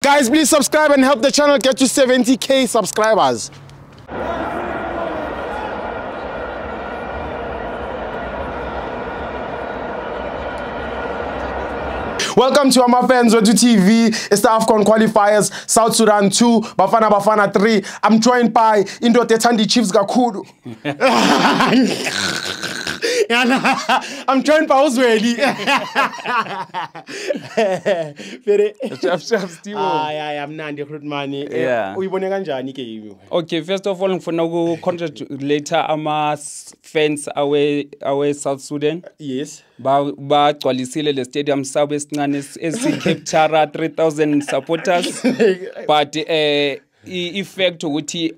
Guys, please subscribe and help the channel get to 70K subscribers. Welcome to our fans Wethu TV. It's the AFCON qualifiers, South Sudan 2, Bafana Bafana 3. I'm joined by indoda ethanda Chiefs kakhulu. I'm joined by uZweli. Fere. Ay amnandi Grootman. Uyibone kanjani ke? Okay, first of all ngifuna uku congratulate ama fans awe South Sudan. Yes. Bagcwalisile le stadium sabo esincane esi-capture 3000 supporters, but i-effect ukuthi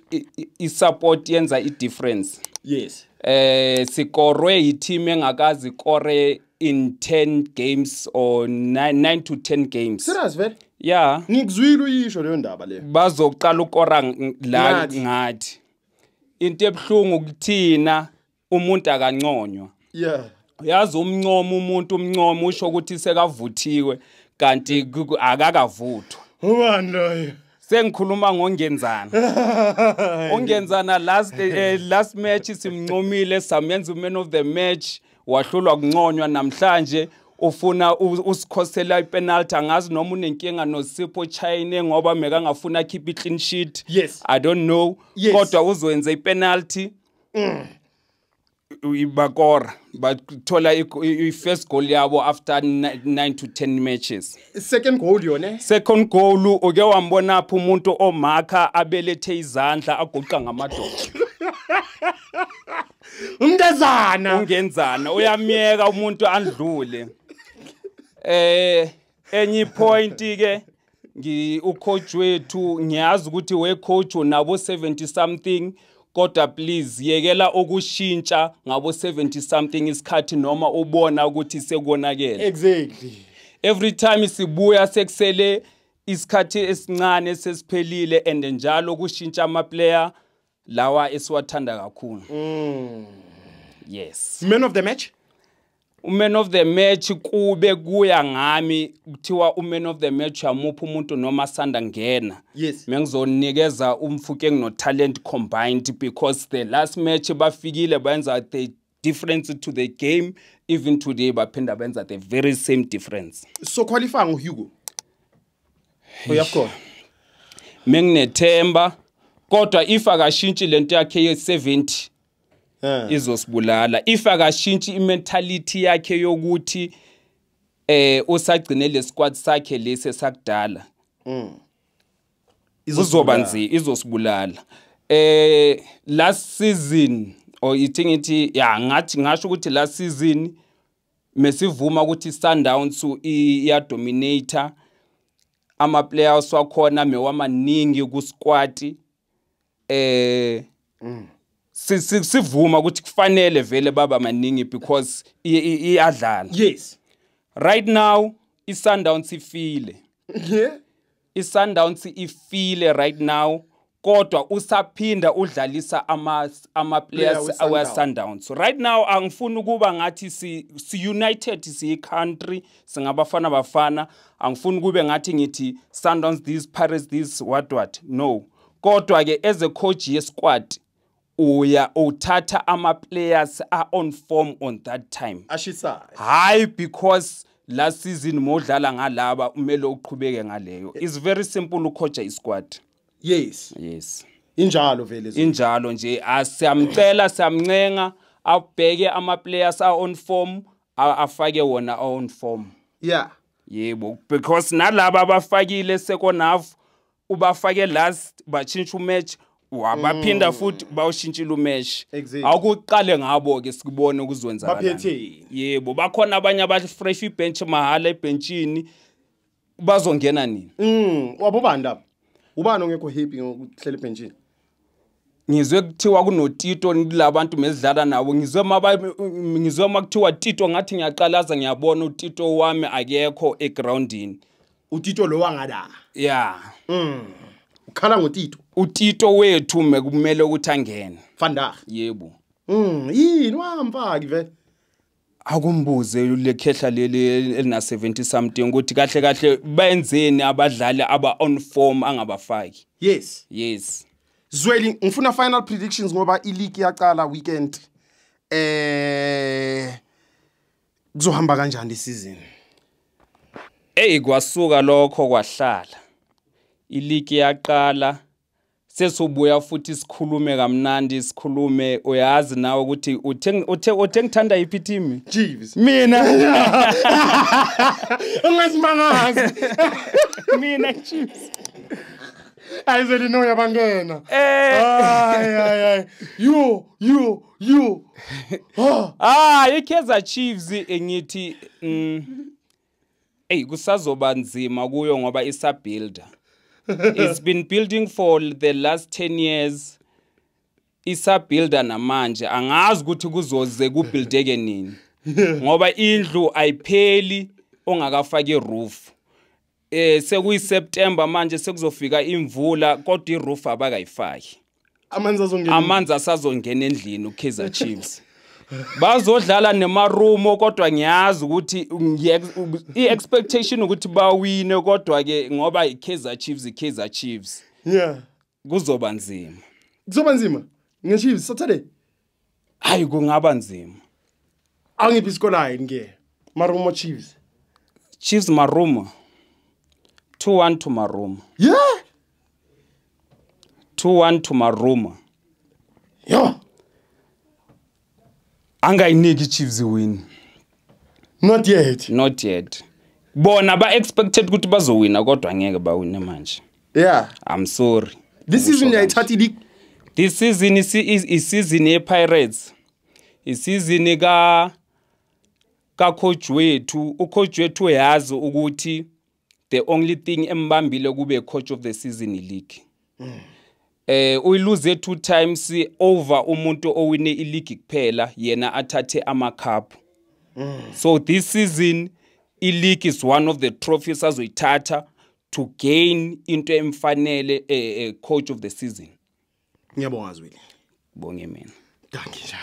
i-support yenza i-difference. Yes. Sikorwe i-team engakazi kore in 10 games or 9 to 10 games. Serious vele? Yeah. Ngikuzwile uyisho leyo ndaba leyo. Bazoqala ukora la ngathi. Into ebhlungu kuthina umuntu akanconywa. Yeah. Yazi umncomo umuntu umncomo usho ukuthi sekavuthiwe kanti akakavuthwa. Ubani loyo? Sengikhuluma ngoNgenzana. uNgenzana last match simncomile samenza man of the match, wahlulwa kunconywa. Namhlanje ufuna usikhosela ipenalty, angazi noma unenkinga noSipho Chaine ngoba mekangafuna keep i clean sheet. Yes. I don't know. Yes. Kodwa uzowenza ipenalty. Ibakora bathola i-first goal yabo after 9 to 10 matches. Second goal yona. Second goal uke wambona pha umuntu omakha abelethe izandla aguqa ngamadoda. Umntazana. uNgenzana uyamiyeka umuntu andlule. Enye point ke ngi ucoach wethu, ngiyazi ukuthi we coach unabo 70 something. Kodwa please yekela ukushintsha ngabo 70 something isikhathi noma ubona ukuthi sekonakele. Exactly. Every time sibuya sekusele isikhathi esincane sesiphelile, and njalo kushintsha ama player lawa esiwathanda kakhulu. Yes. Man of the match? Man of the match kube kuya ngami kuthiwa uman of the match amupha umuntu noma sanda ngena. Yes. Mengizonikeza uMofokeng no talent combined, because the last match bafikile benza the difference to the game, even today baphinda benza the very same difference. So qualify ngoHugo. Uyakho. Menginethemba kodwa if akashintshi lento yakhe ye 70 izosibulala. If akashintshi imentality yakhe yokuthi usagcine le squad sakhe lesi sakudala, izoba nzima, izosibulala. Last season or ithi ngithi ya ngathi ngasho ukuthi last season mesivuma ukuthi Sundowns iya dominator, ama players wakhona mewamaningi ku squad, sivuma ukuthi kufanele vele baba maningi because iyadlala. Yes. Right now iSundowns ifile. Yeah. iSundowns ifile right now, kodwa usaphinda udlalisa ama players awe Sundowns. So right now angifuni ukuba ngathi si united si country singabafana bafana, angifuni kube ngathi ngithi Sundowns this, Pirates this, what no. Kodwa ke as a coach ye squad uya uthatha ama players are on form on that time. Ashisayo. Hayi because last season modlala ngalaba umele uqhubeke ngaleyo. It's very simple ucoach isquad. Yes. Yes. Injalo vele. Injalo nje asiyamcela siyamncenga abheke ama players are on form, afake wona on form. Yeah. Yebo, because nalaba abafakile second half ubafake last batshintsha umatch, wabaphinda futhi bawushintshile umatch. Exactly. Akuqale ngabo ke sikubone ukuzwenzakalani. Baphethe. Yebo, bakhona abanye aba fresh ibench mahala ebenchini bazongena nini? Wabobani lapha? Ubani ongekho happy ngokuhlela ebenchini? Ngizwe kuthiwa kunoTito kulabantu mesidlala nabo, ngizwe makuthiwa Tito ngathi ngiyaqalaza ngiyabona uTito wami akekho egroundini. uTito lo wangala. Yeah. Ukhala ngoTito. uTito wethu mekumele ukuthi angene. Vandag. Yebo. Yini wamfaki vele? Akumbuze lekhehla leli elina 70 something ukuthi kahle kahle benzeni abadlali aba on form angabafaki. Yes. Yes. Zweli, ngifuna final predictions ngoba i-league iyaqala weekend. Kuzohamba kanjani le season? Ey, kwasuka lokho kwahlala. I-league yaqala, sesobuya futhi sikhulume kamnandi, sikhulume. Uyazi nawe ukuthi uthe ngithanda yiphi team? Chiefs. Mina. Ungazimangazi. Mina Chiefs. Ayizeli no yabangena. Ay ay ay. Yo yo yo. Ah, iKaizer Chiefs ngithi ey, kusazoba nzima kuyo ngoba isa-builder. It's been building for the last 10 years. Isa-builder namanje, angazi ukuthi kuzoze kubuildeke nini. Ngoba indlu ayipheli ongakafaki roof. Sekuyi September manje, sekuzofika imvula, kodwa i-roof abakayifaki. Amanzi azongena. Amanzi asazongena endlini uKaizer Chiefs. Bazodlala neMarumo, kodwa ngiyazi ukuthi i-expectation ukuthi bawine, kodwa ke ngoba iKaizer Chiefs, iKaizer Chiefs. Kuzoba nzima. Kuzoba nzima ngeChiefs Saturday. Hayi, kungaba nzima. Angiphi isikolayo nge Marumo Chiefs. Chiefs Marumo 2-1 to Marumo. 2-1 to Marumo. Yeah. Angayiniki Chiefs win. Not yet. Not yet. Bona ba expected ukuthi bazowina, kodwa ngeke bawine manje. I'm sorry. This season uyayithatha i-league. This season is season ye Pirates. Isizini ka coach wethu, ucoach wethu uyazi ukuthi the only thing embambile kube coach of the season league. Uyiluze 2 times over umuntu owine i-league kuphela, yena athathe ama cup. So this season i-league is one of the trophies azoyithatha to gain into emfanele, coach of the season. Ngiyabonga, Zweli. Bonge mina. Dankie.